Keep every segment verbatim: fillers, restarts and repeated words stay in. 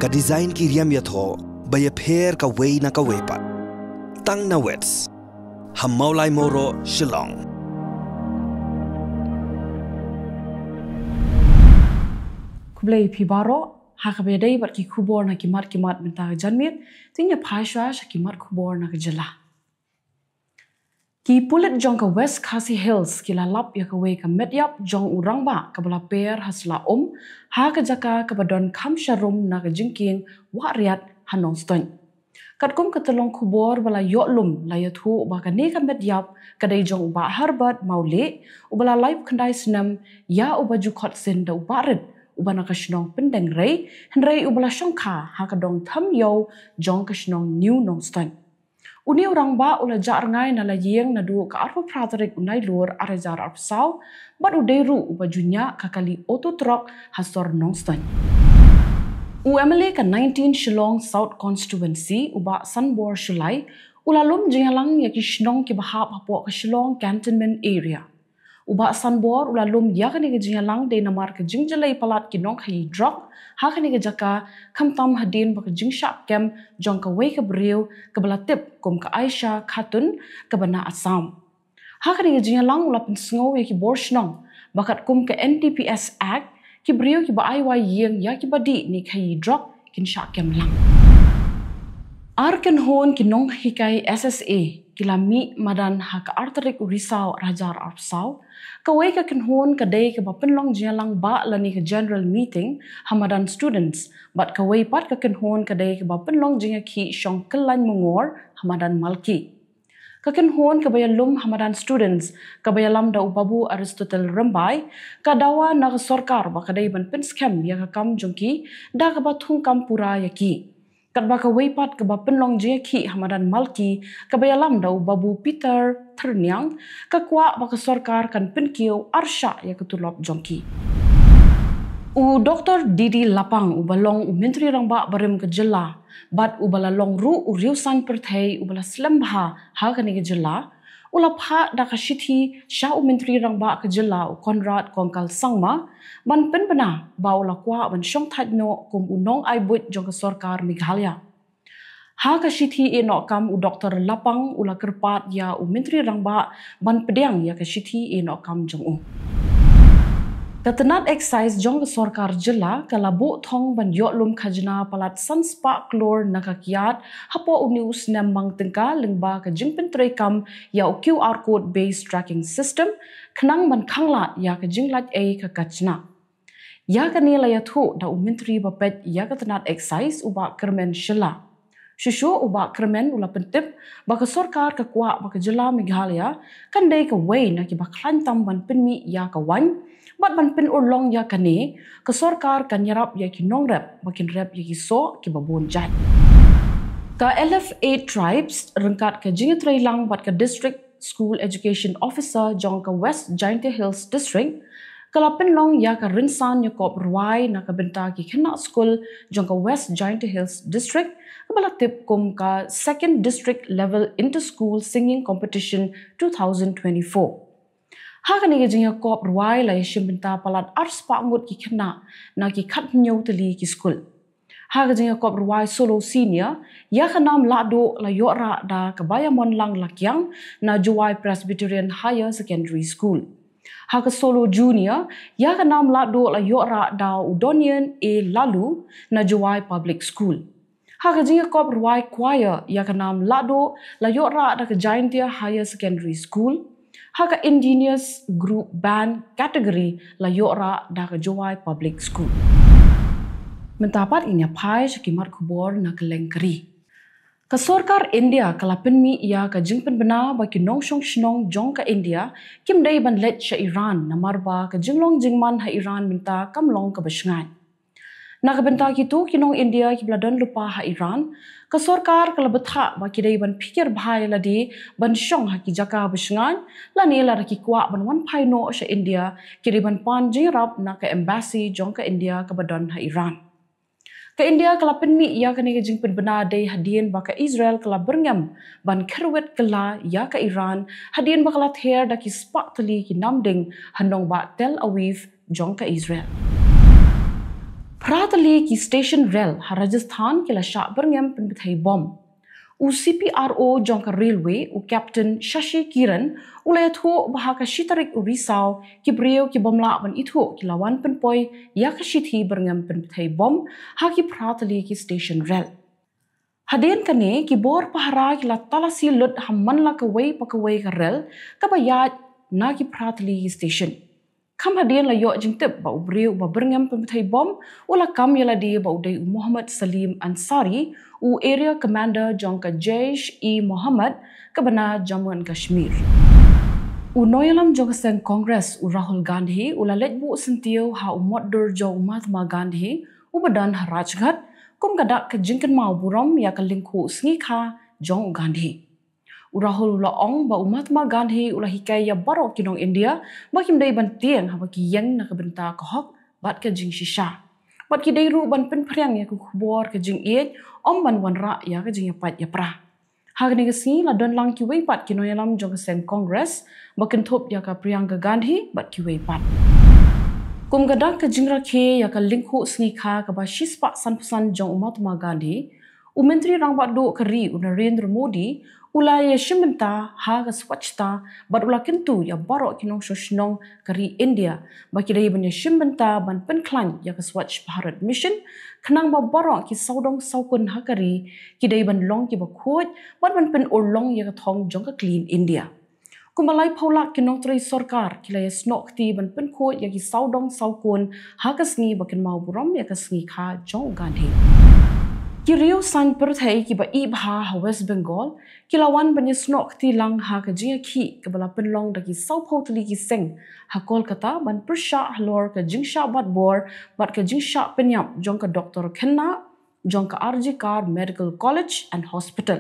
Ka design ki riam ïathoh ba ïapher kawei na kawei pat. Tang na Wits ha Mawlai Mawroh, Shillong. Khublei phi baroh, ha kaba ïadei bad ki khubor na ki mat ki mat mynta ka janmiet, to ngin ïa phai shuwa sha ki mat khubor na ka jylla. Ki pulit jong ka West Khasi Hills ki la lap ïa kawei ka met ïap jong u rangbah kaba la per ha sla um, ha ka jaka kaba don kham sharum na ka jingkieng Wah Riat ha Nongstoiñ. Katkum ka tyllong khubor ba la ïoh lum, la ïathuh ba kane ka met ïap ka dei jong u Bah Herbert Mawlieh, uba la laiphew khyndai snem, ïa uba ju khot sien da u Bah Rit, uba na ka shnong Pyndengrei, hynrei uba la shongkha ha ka dong Thamïew jong ka shnong New Nongstoiñ. Une u rangbah u la jah rngai na la ïing naduh ka arphew phra tarik u Nailur ar hajar arphew saw, bad u dei ruh uba ju ñiah ka kali auto truck ha sor Nongstoiñ. U M L A ka nineteen Shillong South Constituency, u Bah Sanbor Shullai, u la lum jingïalang ïa ki shnong kiba hap hapoh ka Shillong Cantonment Area. U Bah Sanbor u la lum ïa kane ka jingïalang dei namar ka jingjyllei palat ki nongkhaïi drok ha kane ka jaka, khamtam hadien ba ka jingshah kem jong kawei ka briew kaba la tip kum ka Aisha Khatun, kaba na Assam. Ha kane ka jingïalang u la pynsngew ïa ki bor shnong ba katkum ka N D P S Act, ki briew kiba ai wai ïing ïa kiba dih ne khaïi drok kin shah kem lang. Ar kynhun ki nonghikai S S A ki la mih madan ha ka ar tarik u Risaw ar hajar arphew saw. Kawei ka kynhun ka dei kaba pynlong jingïalang bah lane ka general meeting ha madan students, bad kawei pat ka kynhun ka dei kaba pynlong jingïakhih shong kyllaiñ mungor ha madan malki. Ka kynhun kaba ïalum ha madan students, kaba ïalam da u Babu Aristotle Rymbai, ka dawa na ka sorkar ba ka dei ban pynskhem ïa ka kam jong ki da kaba thungkam pura ïa ki. Katba kawei pat kaba pynlong jingïakhih ha madan malki, kaba ïalam da u Babu Peter Thyrniang, ka kwah ba ka sorkar kan pynkiew arshah ïa ka tulop jong ki. U Doktor D D Lapang, uba long u Myntri Rangbah barim ka jylla, bad uba la long ruh u riewsan pyrthei uba la slem bha ha kane ka jylla, u la phah da ka shithi sha u Myntri Rangbah ka jylla u Conrad Kongkal Sangma, ban pynbna ba u la kwah ban shongthait noh kum u nongai buit jong ka sorkar Meghalaya. Ha ka shithi ïeh noh kam u Doktor Lapang u la kyrpad ïa u Myntri Rangbah ban pdiang ïa ka shithi ïeh noh kam jong u. Ka tnat excise jong ka sorkar jylla ka la buh thong ban ïoh lum khajna palat san spah klur na ka kiad hapoh une u snem mang tyngka lyngba ka jingpyntreikam ïa u Q R code based tracking system, khnang ban khanglad ïa ka jinglait ei ka khajna. Ïa kane la ïathuh da u Myntri ba peit ïa ka tnat excise u Bah Kyrmen Shylla. Shuh shuh u Bah Kyrmen u la pyntip ba ka sorkar ka kwah ba ka jylla Meghalaya kan dei kawei na kiba khlaiñ tam ban pynmih ïa ka waiñ, bad ban pynurlong ïa kane, ka sorkar kan ïarap ïa ki nongrep ba kin rep ïa ki soh kiba bun jait. Ka L F A Tribes ryngkat ka jingïatreilang bad ka District School Education Officer jong ka West Jaintia Hills District, ka la pynlong ïa ka rynsan ïakop rwai na ka bynta ki khynnah skul jong ka West Jaintia Hills District, kaba la tip kum ka Second District Level Inter-School Singing Competition two thousand twenty-four. Ha kane ka jingïakop rwai la ïashim bynta palat ar spah ngut ki khynnah na ki khathynñiew tylli ki skul. Ha ka jingïakop rwai solo senior, ïa ka nam lahduh la ïoh rah da ka Baïamonlang Lakiang na Jowai Presbyterian Higher Secondary School. Ha ka solo junior, ïa ka nam lahduh la ïoh rah da u Donian A Laloo na Jowai Public School. Ha ka jingïakop rwai choir, ïa ka nam lahduh la ïoh rah da ka Jaintia Higher Secondary School. Ha ka Indigenous Group Band category la ïoh rah da ka Jowai Public School. Mynta pat ngin ïa phai sha ki mat khubor na kylleng ka ri. Ka sorkar India ka la pynmih ïa ka jingpynbna ba ki nongshong shnong jong ka India kim dei ban leit sha Iran, namar ba ka jinglong jingman ha Iran mynta kam long kaba shngaiñ. Na ka bynta kito ki nong India kiba la don lypa ha Iran, ka sorkar ka la bthah ba ki dei ban phikir bha ïa lade ban shong ha ki jaka ba shngaiñ, lane lada ki kwah ban wan phai noh sha India, ki dei ban pan jingïarap na ka embassy jong ka India kaba don ha Iran. Ka India ka la pynmih ïa kane ka jingpynbna dei hadien ba ka Israel ka la byrngem ban kyrwit kylla ïa ka Iran, hadien ba ka la ther da ki spah tylli ki namding ha nongbah Tel Aviv jong ka Israel. Phra tylli ki station rel ha Rajasthan ki la shah byrngem pynbthei bom. U C P R O jong ka railway, u Captain Shashi Kiran, u la ïathuh ba ha ka shi tarik u Risaw, ki briew ki bym lah ban ithuh ki la wan pynpoi ïa ka shithi byrngem pynbthei bom ha ki phra tylli ki station rel. Hadien kane, ki bor pahara ki la talasi lut ha man la kawei pa kawei ka rel kaba ïaid na ki phra tylli ki station. Kham hadien la ïoh jingtip ba u briew uba byrngem pynbthei bom u la kam ïa lade ba u dei u Mohammad Salim Ansari, u Area Commander jong ka Jaish-e-Mohammed kaba na Jammu and Kashmir. U nongïalam jong ka seng Congress, u Rahul Gandhi, u la leit buh syntiew ha u mot dur jong u Mahatma Gandhi uba don ha Rajghat, kum ka dak ka jingkynmaw burom ïa ka lyngkhuh sngikha jong u Gandhi. U Rahul u la ong ba u Mahatma Gandhi u la hikai ïa baroh ki nong India ba kim dei ban tieng haba ki ïeng na ka bynta ka hok bad ka jingshisha, bad ki dei ruh ban pynphriang ïa ka khubor ka jingïeit, ym ban wanrah ïa ka jingïapait ïapra. Ha kane ka sngi la don lang kiwei pat ki nongïalam jong ka seng Congress ba kynthup ïa ka Priyanka Gandhi bad kiwei pat. Kum ka dak ka jingrakhe ïa ka lyngkhuh sngikha kaba shispah sanphew san jong u Mahatma Gandhi, u Myntri Rangbah Duh ka ri, u Narendra Modi, u la ïashim bynta ha ka Swachhata bad u la kyntu ïa baroh ki nongshong shnong ka ri India ba ki dei ban ïashim bynta ban pynkhlaiñ ïa ka Swachh Bharat Mission, khnang ba baroh ki sawdong sawkun ha ka ri ki dei ban long kiba khuid bad ban pynurlong ïa ka thong jong ka Clean India. Kumba laiphew lak ki nongtrei sorkar ki la ïasnoh kti ban pynkhuid ïa ki sawdong sawkun ha ka sngi ba kynmaw burom ïa ka sngikha jong u Gandhi. Ki riew saiñ pyrthei kiba ih bha ha West Bengal ki la wan ban ïasnoh kti lang ha ka jingïakhih kaba la pynlong da ki sawphew tylli ki seng ha Kolkata ban pyrshah halor ka jingshah bat bor bad ka jingshah pynïap jong ka doktor khynnah jong ka R G Kar Medical College and Hospital.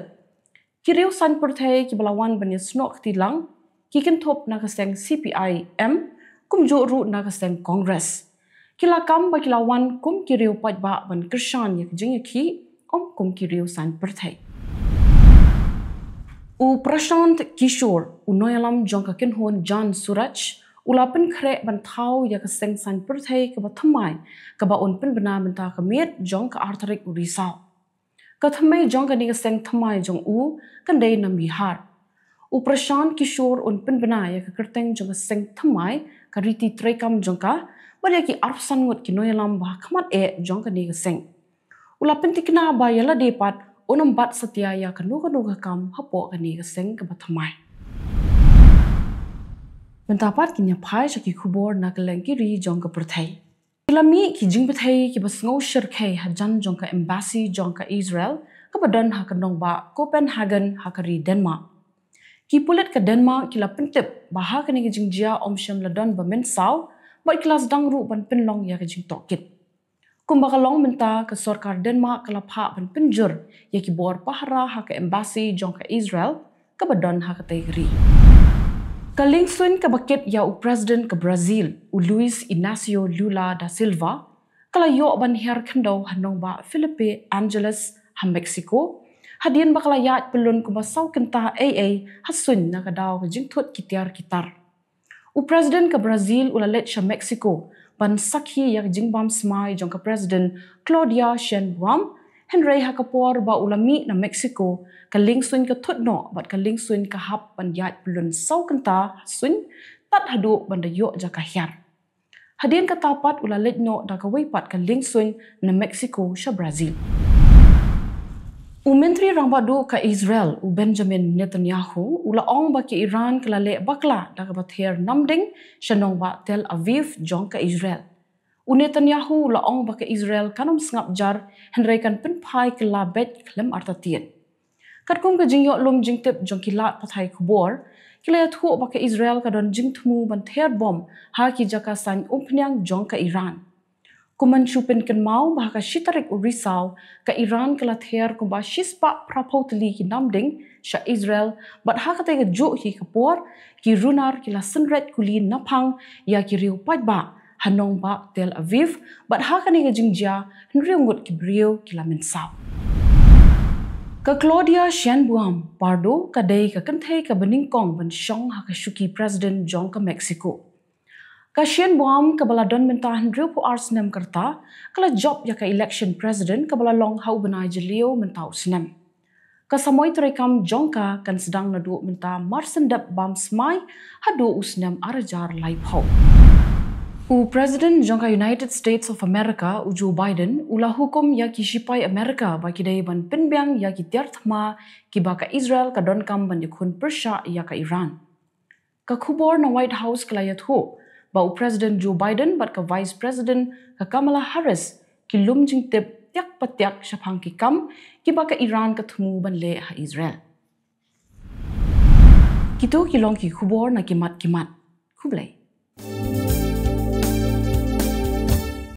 Ki riew saiñ pyrthei kiba la wan ban ïasnoh kti lang ki kynthup na ka seng C P I M, kumjuh ruh na ka seng Congress. Ki la kam ba ki la wan kum ki riew paidbah ban kyrshan ïa ka jingïakhih, ym kum ki riew saiñ pyrthei. U Prashant Kishore, u nongïalam jong ka kynhun Jan Suraj, u la pynkhreh ban thaw ïa ka seng saiñ pyrthei kaba thymmai kaba un pynbna mynta ka miet jong ka ar tarik u Risaw. Ka thymmei jong kane ka seng thymmai jong u kan dei na Bihar. U Prashant Kishore un pynbna ïa ka kyrteng jong ka seng thymmai, ka riti treikam jong ka, bad ïa ki arphew san ngut ki nongïalam ba ha khmat eh jong kane ka seng. U la pynthikna ba ïa lade pat un ym bat satia ïa kano kano ka kam hapoh kane ka seng kaba thymmai. Mynta pat ngin ïa phai sha ki khubor na kylleng ki ri jong ka pyrthei. Ki la mih ki jingbthei kiba sngew shyrkhei hajan jong ka embassy jong ka Israel kaba don ha ka nongbah Copenhagen ha ka ri Denmark. Ki pulit ka Denmark ki la pyntip ba ha kane ka jingjia ym shym la don ba mynsaw, bad ki la sdang ruh ban pynlong ïa ka jingtohkit. Kumba ka long mynta, ka sorkar Denmark ka la phah ban pynjur ïa ki bor pahara ha ka embassy jong ka Israel kaba don ha katei ka ri. Ka liengsuiñ kaba kit ïa u President ka Brazil, u Luiz Inacio Lula da Silva, ka la ïoh ban hiar khyndew ha nongbah Felipe Angeles ha Mexico, hadien ba ka la ïaid pyllun kumba saw kynta ei ei ha suiñ na ka daw ka jingthut ki tiar ki tar. U President ka Brazil u la leit sha Mexico ban sakhi ïa ka jingbam smai jong ka President Claudia Sheinbaum, hynrei ha ka por ba u la mih na Mexico, ka liengsuiñ ka thut noh bad ka liengsuiñ ka hap ban ïaid pyllun saw kynta ha suiñ tad haduh ban da ïoh jaka hiar. Hadien kata pat u la leit noh da kawei pat ka liengsuiñ na Mexico sha Brazil. U Myntri Rangbah Duh ka Israel, u Benjamin Netanyahu, u la ong ba ka Iran ka la leh bakla da kaba ther namding sha nongbah Tel Aviv jong ka Israel. U Netanyahu u la ong ba ka Israel kan ym sngap jar, hynrei kan pynphai kylla beit khlem artatien. Katkum ka jingïoh lum jingtip jong ki lad pathai khubor, ki la ïathuh ba ka Israel ka don jingthmu ban ther bom ha ki jaka saiñ umphniang jong ka Iran. Kum ban shu pynkynmaw ba ha ka shi tarik u Risaw, ka Iran ka la ther kumba shispah phraphew tylli ki namding sha Israel, bad ha katei ka juh hi ka por, ki runar ki la synreit kuli naphang ïa ki riew paidbah ha nongbah Tel Aviv, bad ha kane ka jingjia hynriew ngut ki briew ki la mynsaw. Ka Claudia Sheinbaum Pardo ka dei ka kynthei kaba nyngkong ban shong ha ka shuki President jong ka Mexico. Ka Shane Baum kaba la don mynta hynriewphew ar snem ka rta, ka la jop ïa ka election president kaba la long ha u bnai Jylliew mynta u snem. Ka samoi treikam jong ka kan sdang naduh mynta mar shen dep bam smai haduh u snem ar hajar laiphew. U President jong ka United States of America, u Joe Biden, u la hukum ïa ki shipai America ba ki dei ban pynbiang ïa ki tiar thma kiba ka Israel ka donkam ban ïakhun pyrshah ïa ka Iran. Ka khubor na White House ka la ïathuh ba u President Joe Biden bad ka Vice President ka Kamala Harris ki lum jingtip tiak patiak shaphang ki kam kiba ka Iran ka thmu ban leh ha Israel. Kito ki long ki khubor na ki mat ki mat. Khublei.